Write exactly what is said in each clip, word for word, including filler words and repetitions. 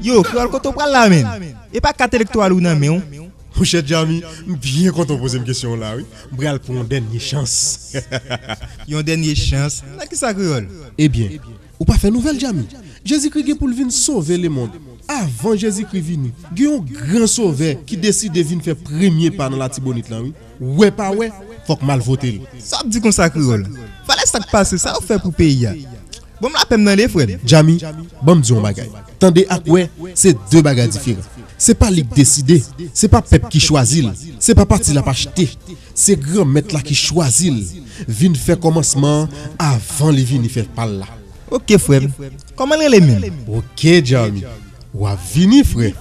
Yo, Kreyòl, kote w pral la menm? E pa kat elektoral ou nan men w? Monchè Djami, m byen kontan w poze m kesyon w la wi. M pral pran yon dènye chans. Yon dènye chans? Nan kisa, Kreyòl? Ebyen, ou pa fè nouvèl Djami? Jezikri gen pou l vin sove lemonn. Avan Jezikri vini, gen yon gran sovè ki deside vin fè premye pa nan Latibonit lan wi. Wè pa wè, fòk m al vote l. Sa w ap di konsa, Kreyòl? Valè sa k pase, sa yo fè pou peyi a? Bon, m lapè m tande, frè m. Djami, ban m di w yon bagay. Tande ak wè, se de bagay diferan. Se pa li k deside, se pa pèp ki chwazi l, se pa pati l ap achte. Se Granmèt la ki chwazi l vin fè kòmansman an avan li vini fè pa l la. Oke, frè m. Kòman l rele menm? Oke, Djami. W ap vini, frè.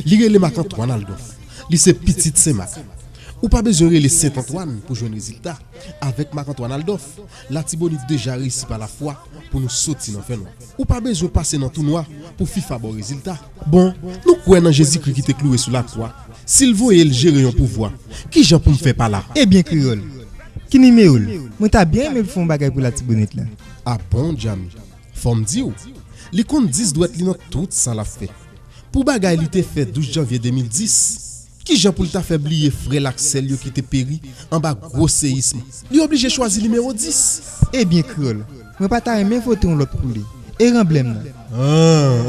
Li rele Mak Antwàn Aldòf. Li se pitit Sen Mak. Ou pa bezwen rele Sent Antwàn pou jwenn rezilta. Avèk Mak Antwàn Aldòf, Latibonit deja reyisi pa lafwa pou nou soti nan fènwa. Ou pa bezwen pase nan tou nwa pou FIFA ba w rezilta. Bon, nou kwè nan Jezikri ki te klouwe sou lakwa. Si l voye l jere yon pouvwa, kijan pou m fè pa la? Ebyen, Kreyòl, ki nimewo l? Mwen ta byen renmen l fè yon bagay pou Latibonit la. A bon, Djami? Fò m di w, li konn dis dwèt li nan tout sa l ap fè. Pou bagay li te fè douz janvye de mil dis, kijan pou l ta fè bliye frè l ak sè l yo ki te peri anba gwo seyism? Li oblije chwazi nimewo dis. Ebyen, Kreyòl, mwen pa ta renmen vote yon lòt pou li. E ranblè m nan? Ah,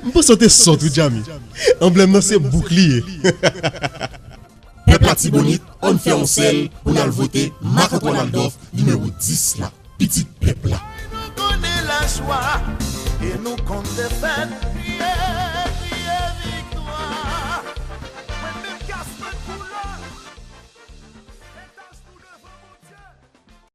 m panse w te sòt wi, Djami. Anblèm nan se bouk li ye. Pèp Latibonit, ann fè yon sèl pou n al vote Mak Antwàn Aldòf nimewo dis la. Pitit pèp la. Nou konnen lajwa e nou konn defèt.